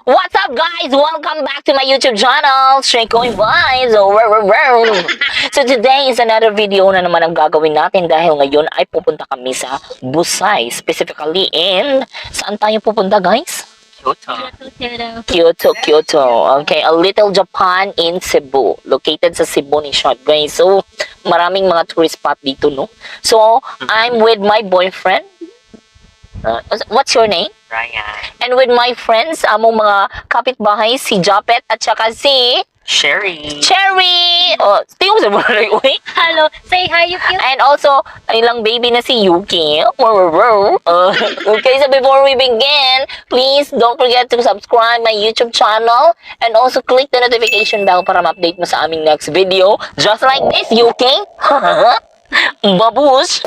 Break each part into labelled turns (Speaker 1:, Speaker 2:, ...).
Speaker 1: What's up, guys? Welcome back to my YouTube channel, Shrikoy Vibes. So today is another video na naman ang gagawin natin dahil ngayon ay pupunta kami sa Busay. Specifically in... Saan tayo pupunta, guys?
Speaker 2: Kyoto.
Speaker 1: Kyoto, Kyoto. Okay, a little Japan in Cebu. Located sa Cebu ni siya, guys. So, maraming mga tourist spot dito, no? So, I'm with my boyfriend. What's your name?
Speaker 2: Ryan.
Speaker 1: And with my friends, among mga kapitbahay, si Japet at saka si
Speaker 2: Sherry.
Speaker 1: Cherry! Oh, tingnan mo sa buhay, uy.
Speaker 3: Hello, say hi, you cute.
Speaker 1: And also, ilang baby na si Yuki. Okay, so before we begin, please don't forget to subscribe my YouTube channel and also click the notification bell para ma-update mo sa aming next video. Just like this, Yuki. Babush!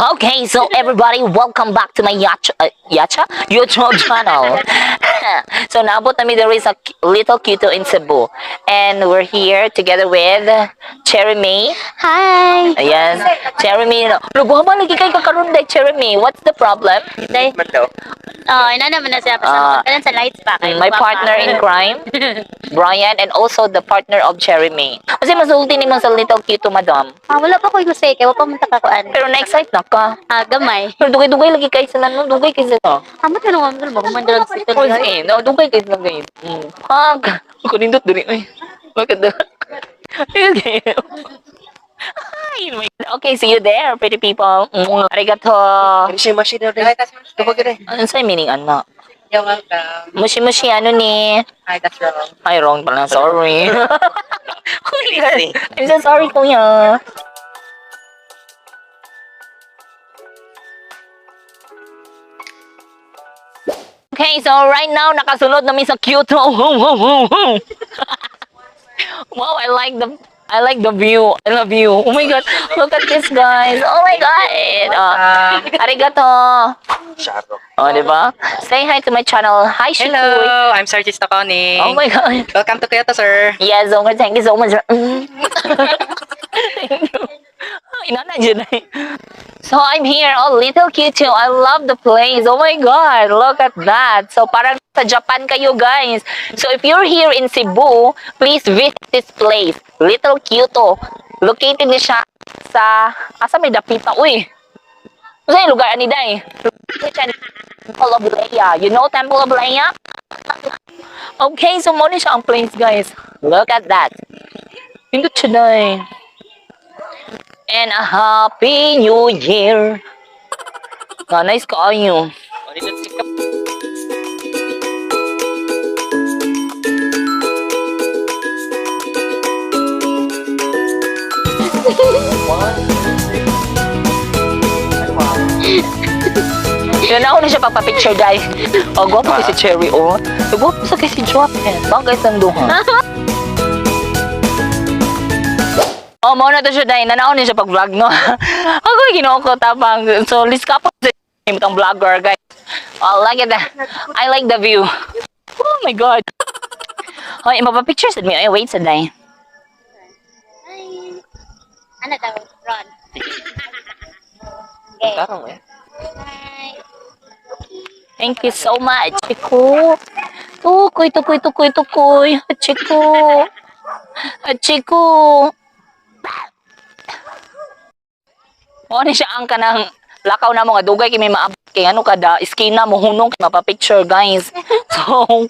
Speaker 1: Okay, so everybody, welcome back to my yacha, yacha? YouTube channel. So naabot nami there is a little Kyoto in Cebu. And we're here together with Cherry May.
Speaker 3: Hi.
Speaker 1: Ayan, Cherry May. Luguha lagi kay kakaroon day, Cherry May. What's the problem?
Speaker 3: Day.
Speaker 2: Man daw.
Speaker 3: Oh, ina naman na siya
Speaker 1: Ah.
Speaker 3: pa sa sa lights pa kay.
Speaker 1: My partner in crime, Brian, and also the partner of Cherry May. Kasi masulti ni mo sa little Kyoto, madam.
Speaker 3: Ah, wala pa ko say kay wa pa man ta kakuan.
Speaker 1: Pero na-excite na ka.
Speaker 3: Ah, gamay.
Speaker 1: Pero dugay-dugay lagi kay sa nano, dugay kay sa no.
Speaker 3: Amot na naman ba man dalag sa
Speaker 1: Pause eh. No, dugay kay sa gayud. Pag. Kanindot diri ay. Bakit da? Okay. Ay, my God. Okay, see you there, pretty people. Arigato.
Speaker 2: Siya machine na rin. Tubag rin.
Speaker 1: Ano sa meaning, ano?
Speaker 2: You're welcome.
Speaker 1: Mushi mushi, ano ni?
Speaker 2: Hi, that's wrong.
Speaker 1: Ay, wrong pala. Sorry. I'm so sorry, kuya. Okay, so right now, nakasunod namin sa Kyoto. Wow, I like the view. I love you. Oh my God. Look at this, guys. Oh my God. Oh, arigato.
Speaker 2: Charo.
Speaker 1: Oh, di ba? Say hi to my channel. Hi, Shikui.
Speaker 4: Hello, I'm Sir Tistaconi.
Speaker 1: Oh my God.
Speaker 4: Welcome to Kyoto, sir.
Speaker 1: Yes, oh my, thank you so much. Thank you. Inana dyan eh. So I'm here, oh, Little Kyoto. I love the place. Oh my God, look at that. So parang sa Japan kayo, guys. So if you're here in Cebu, please visit this place, Little Kyoto. Located ni siya sa, asa may dapita, uy. Saan yung lugar ani day? Temple of Leia. You know Temple of Leia? Okay, so mo ni siya ang place, guys. Look at that. Pindot siya day. And a happy new year. Ah, nice kaayo. Yan ako na siya papapicture, guys. Oh, gwapo kay si Cherry, oh. Gwapo sa kay si Joaquin. Bagay sa duha. Oh, mo na to siya dahil. Nanaon niya siya pag-vlog, no? Ako, ginoo ko tapang. So, list ka po sa itong vlogger, guys. Oh, like it. I like the view. Oh my God. Hoy, mapapicture sa me. Ay, wait sa day.
Speaker 3: Hi. Ano daw, Ron? Okay.
Speaker 2: Tarong eh.
Speaker 3: Hi.
Speaker 1: Thank you so much, Chico. Tukoy, tukoy, tukoy, tukoy. Chico. Chico. Mo ni siya ang kanang lakaw na mo nga dugay kay may maabot kay ano kada iskina mo hunong kay mapapicture, guys. So,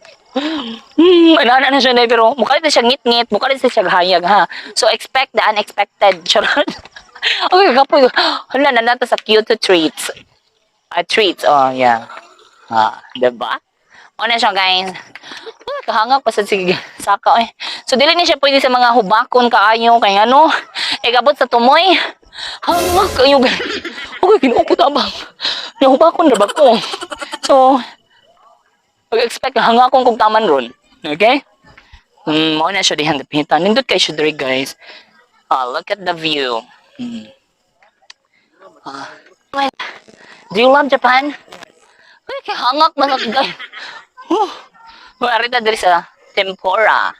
Speaker 1: inana na siya na pero mukha rin siya ngit-ngit, mukha rin siya hayag ha. So expect the unexpected. Charot. Okay, kapoy. Hala na nato sa Kyoto treats. Ah, treats. Oh, yeah. Ah, diba? Una siya, guys. Ah, kahangap pa sa sige saka eh. So dili ni siya pwede sa mga hubakon kaayo kay ano, igabot sa tumoy. Hangak kayo, guys. Okay, Ginoo ko tabang. Nahubakon na ba ko? So, pag-expect na hangakon kog taman ron. Okay? Mao na siya dihan dapitan. Nindot kay siya diri, guys. Ah, look at the view. Ah. Do you love Japan? Ay, kay hangak man guys. Whew. Ari ta diri sa Tempura.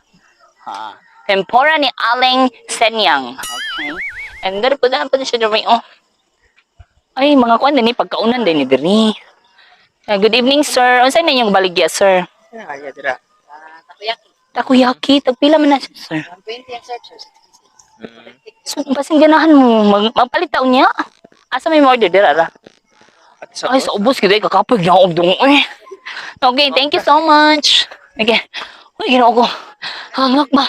Speaker 1: Ha. Tempura ni Aling Senyang. Okay. And there po na po siya diri, oh. Ay, mga kuan din ni pagkaunan din ni diri. Good evening, sir. Unsa na inyong baligya, sir?
Speaker 2: Ay, dira.
Speaker 4: Takoyaki.
Speaker 1: Takoyaki, tagpila man na siya, sir?
Speaker 4: 120 ang sir, sir.
Speaker 1: So, basin ganahan mo, magpalit taon niya. Asa may order dira ra?
Speaker 2: At sa
Speaker 1: Ay, sa ubos gid ay kakapag na og dong eh. Okay, thank you so much. Okay. Uy, Ginoo ko. Hangak ba?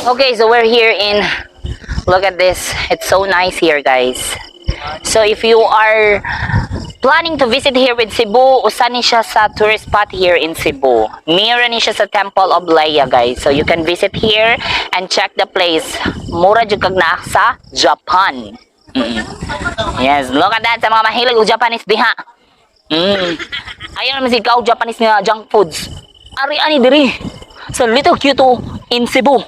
Speaker 1: Okay, so we're here in, look at this. It's so nice here, guys. So if you are planning to visit here with Cebu, usa ni siya sa tourist spot here in Cebu. Near ni siya sa Temple of Leia, guys. So you can visit here and check the place. Mura jud kag naa sa Japan. Yes, look at that sa mga mahilig og Japanese diha. Ayaw naman si ikaw Japanese nga junk foods. Ari ani diri sa Little Kyoto in Cebu.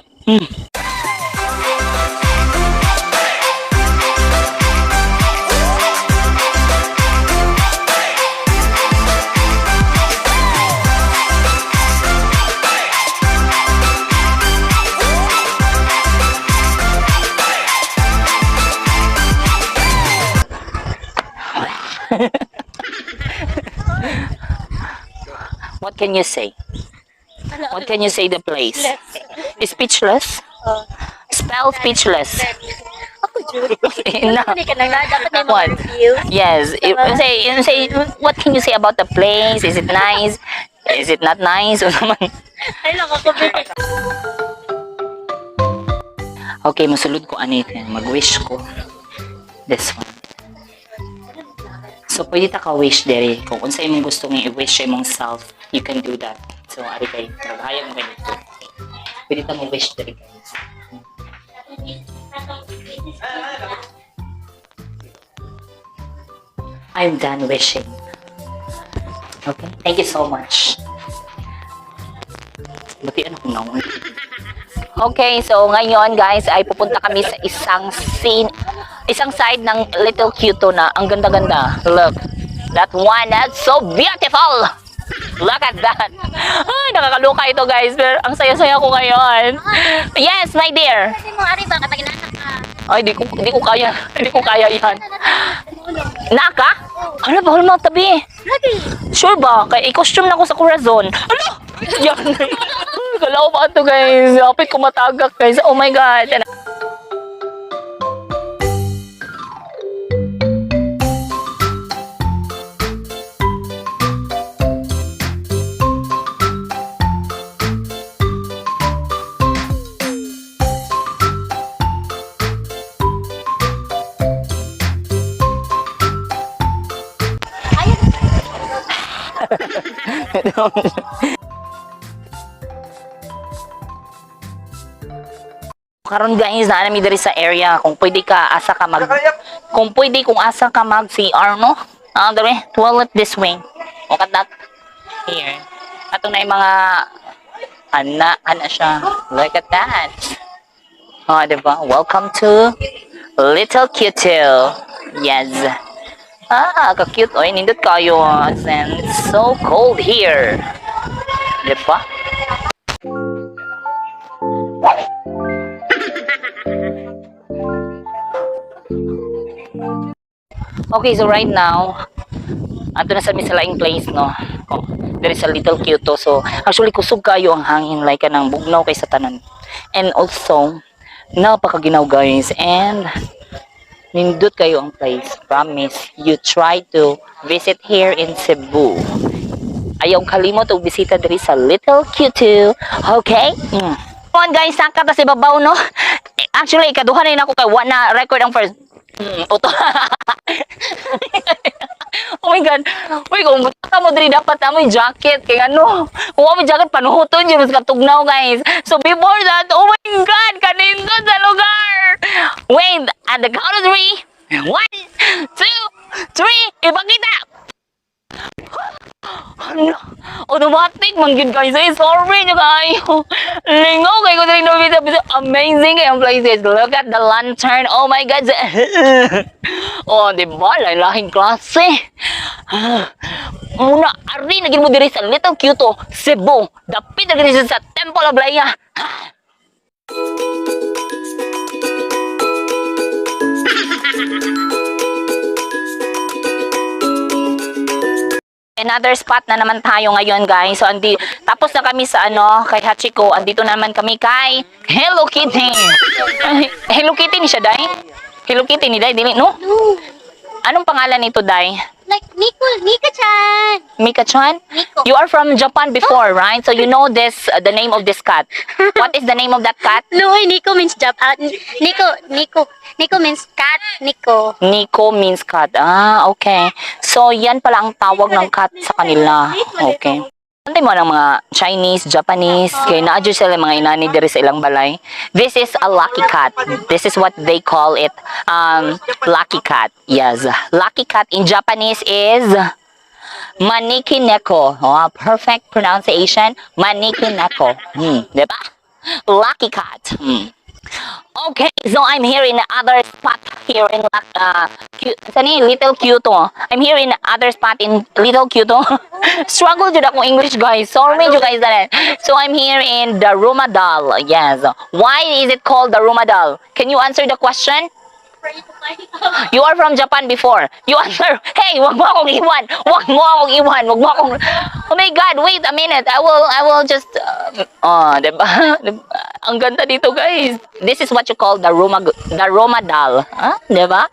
Speaker 1: What can you say? What can you say the place? Speechless?
Speaker 3: Oh.
Speaker 1: Spell speechless.
Speaker 3: Ako, Jude.
Speaker 1: No.
Speaker 3: Hindi ka nang dapat may mga
Speaker 1: What?
Speaker 3: review.
Speaker 1: Yes. Say, what can you say about the place? Is it nice? Is it not nice? O naman.
Speaker 3: Ay lang ako.
Speaker 1: Okay, musulod ko ano ito. Mag-wish ko. This one. So, pwede ta ka-wish dere. Kung unsa imong gusto nga i-wish sa imong self, you can do that. So, ari kay, maghayag mo kayo dito. Pwede ta mo-wish dere, guys. I'm done wishing. Okay? Thank you so much. Buti ano kung naon. Okay, so ngayon, guys, ay pupunta kami sa isang scene, isang side ng Little Kyoto na ang ganda-ganda. Look, that one, that's so beautiful! Look at that! Ay, nakakaloka ito, guys, pero ang saya-saya ko ngayon. Yes, my dear!
Speaker 3: Kasi mo, ari ba, kapag nasa ka.
Speaker 1: Ay, di ko kaya. Di ko kaya yan. Naka? Ano ba? Hulma, tabi.
Speaker 3: Lagi.
Speaker 1: Sure ba? Kay i-costume na ako sa Corazon. Ano? Yan. Galaw pa ito, guys. Kapit ko matagak, guys. Oh my God. Karon, guys, naa nami diri sa area kung pwede ka asa ka mag kung pwede kung asa ka mag CR, no? Ah, diri toilet this way. Look at that. Here. Ato na yung mga ana, ana siya. Look at that. Oh, diba? Welcome to Little Kyoto. Yes. Ah, ka-cute. Oy, nindot kayo. And it's so cold here. Diba? Okay, so right now, ato na sa mi sa laing place, no? Oh, there is a Little Kyoto. So, actually, kusog kayo ang hangin, like kanang bugnaw kay sa tanan. And also, napakaginaw, guys. And nindot kayo ang place. Promise, you try to visit here in Cebu. Ayaw kalimot og bisita diri sa Little Kyoto. Okay? Come on, guys, sangka ta sa ibabaw, no? Eh, actually, ikaduha na yun ako kay wa na record ang first. Uto. Oh my God. Uy, kung ka mo diri dapat amoy jacket kay ano. Kung amoy jacket panuhuton jud mas katugnaw, guys. So before that, oh my God, kanindot sa lugar. Wait, at the count of three. One, two, three, ipakita. Hala, automatic man gyud guys. Ay, sorry nyo kayo. Lingaw kay ko diri no bisa. Amazing kay ang places. Look at the lantern. Oh my God. Oh, di ba? Lahing klase. Muna, ari na gid mo diri sa Little Kyoto, Cebu. Dapit na gid siya sa Temple of Leia. Another spot na naman tayo ngayon, guys. So, tapos na kami sa ano, kay Hachiko. Andito naman kami kay Hello Kitty. Ay, Hello Kitty ni siya, Day? Hello Kitty ni Day, dili, no?
Speaker 3: No.
Speaker 1: Anong pangalan nito, Day?
Speaker 3: Like, Nico, Nika-chan.
Speaker 1: Mika-chan?
Speaker 3: Nico.
Speaker 1: You are from Japan before, right? So you know this, the name of this cat. What is the name of that cat?
Speaker 3: No, eh, Nico means job. Nico, Nico. Nico means cat, Nico.
Speaker 1: Nico means cat. Ah, okay. So, yan pala ang tawag ng cat sa kanila. Okay. Antay mo ng mga Chinese, Japanese, kay naa jud sila mga inani diri sa ilang balay. This is a lucky cat. This is what they call it. Lucky cat. Yes. Lucky cat in Japanese is Maneki Neko. Oh, perfect pronunciation. Maneki Neko. Diba? Lucky cat. Okay, so I'm here in other spot here in saan ni? Little Kyoto. I'm here in other spot in Little Kyoto. Struggle jud akong English, guys. Sorry jud guys tanan. So I'm here in the Rumadal. Yes. Why is it called the Rumadal? Can you answer the question? You are from Japan before. You answer, hey, wag mo akong iwan. Wag mo akong iwan. Wag mo akong. Oh my God, wait a minute. I will just, oh, diba? Diba? Ang ganda dito, guys. This is what you call the Romadal. Ah, diba?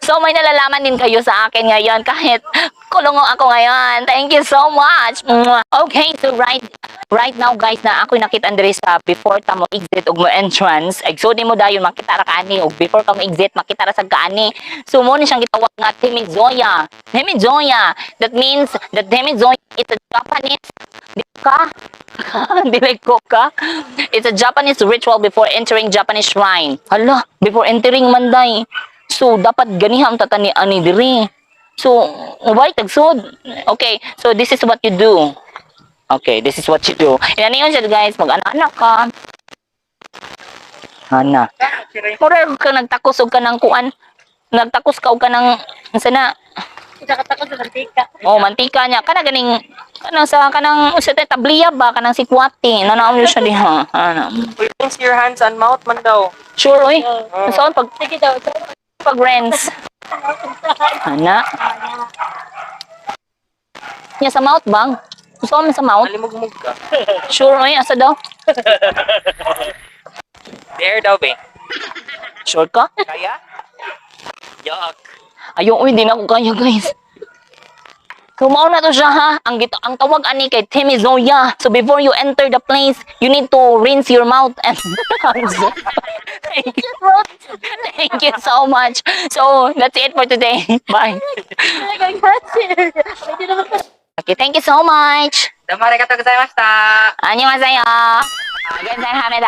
Speaker 1: So, may nalalaman din kayo sa akin ngayon kahit kulungo ako ngayon. Thank you so much. Mwah. Okay, so right now, guys, na ako'y nakita diri sa before ta mo exit ug mo entrance. Exodi mo dayon makita ra kaani ug before ka mo exit makita ra sa kaani. So mo ni siyang gitawag nga Temizoya. Temizoya. That means that Temizoya is a Japanese di ka dili ko ka. It's a Japanese ritual before entering Japanese shrine. Hala, before entering manday. So dapat ganiha ang tatani ani diri. So, why tagsod? Okay, so this is what you do. Okay, this is what you do. Yan yun siya, guys. Mag-anak ka. Ana. Mura ka nagtakos og ka ng kuan. Nagtakos ka og ka ng sana.
Speaker 3: Nakatakot sa mantika.
Speaker 1: Oh, mantika niya. Kana ganing kanang sa kanang sa tabliya ba kanang sikwate. Nanaon yun siya diha. Ana.
Speaker 2: Rinse your hands and mouth man daw.
Speaker 1: Sure oy. Saan pag
Speaker 3: Sige daw.
Speaker 1: pag rinse? Ana. Nya sa mouth bang? Gusto mo sa mouth?
Speaker 2: Malimugmug ka.
Speaker 1: Sure oy, asa daw?
Speaker 2: There daw, be.
Speaker 1: Sure ka?
Speaker 2: Kaya? Yuck.
Speaker 1: Ayaw, uy, di na ako kaya, guys. So, mao na to siya, ha? Ang tawag ani kay Temizoya. So, before you enter the place, you need to rinse your mouth and hands. Thank you. Thank you so much. So, that's it for today. Bye.
Speaker 3: Talagang catch. Pwede naman pa.
Speaker 1: Okay, thank you so much.
Speaker 2: どうもありがとうございました。
Speaker 1: 안녕하세요. 감사합니다.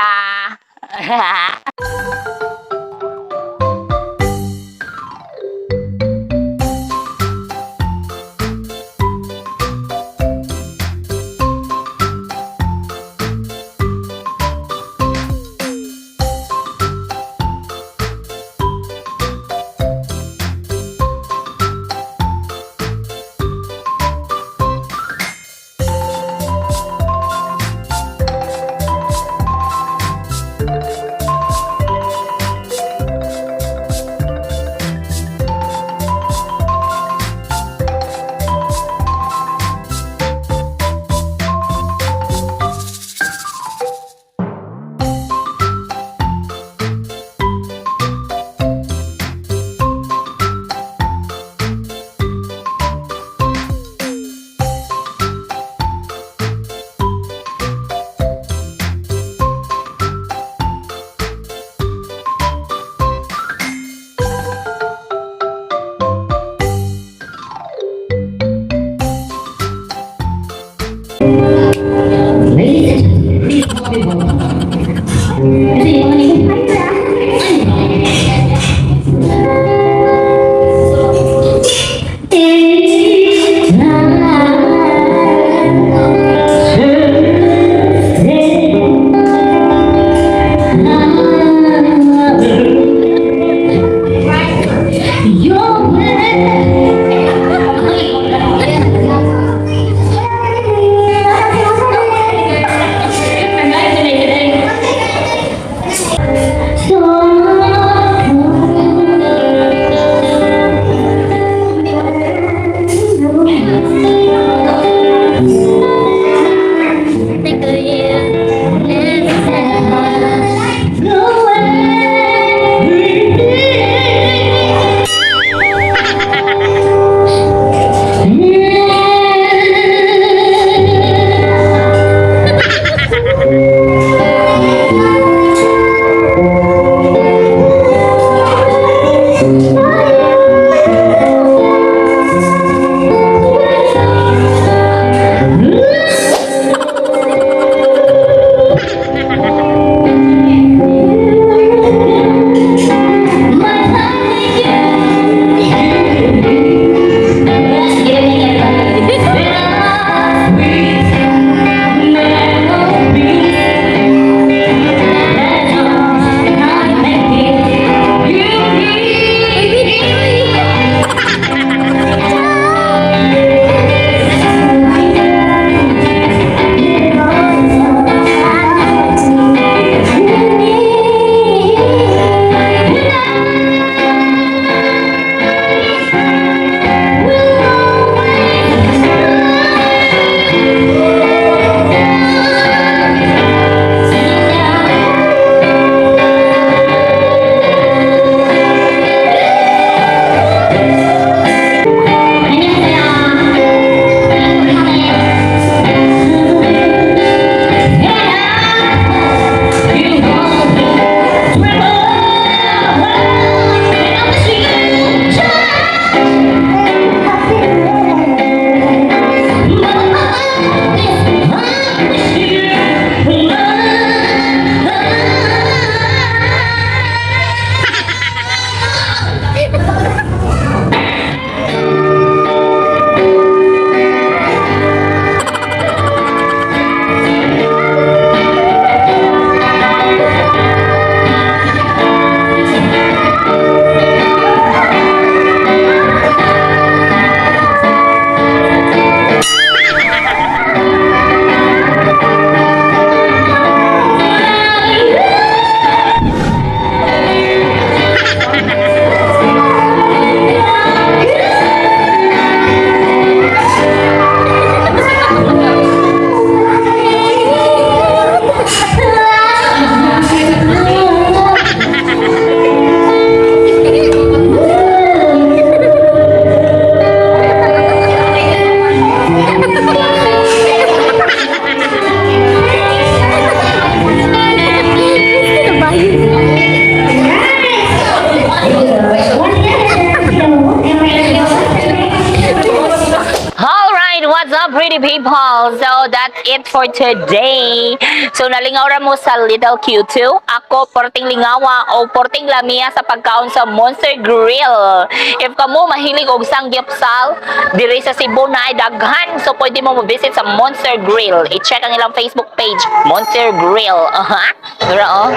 Speaker 1: it for today. So, nalingaw ra mo sa Little Q2. Ako, porting lingawa o porting lamia sa pagkaon sa Monster Grill. If kamo mahilig og sangyupsal, diri sa Cebu na ay daghan. So, pwede mo mo-visit sa Monster Grill. I-check ang ilang Facebook page, Monster Grill. Aha. Dira, oh.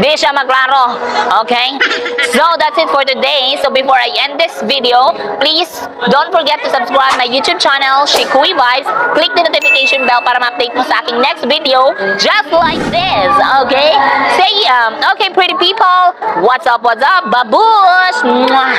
Speaker 1: Di siya maglaro. Okay? So, that's it for today. So, before I end this video, please don't forget to subscribe my YouTube channel, Shikui Vibes. Click the notification bell para ma-update mo sa aking next video just like this. Okay? Say, okay, pretty people. What's up, what's up? Babush! Mwah!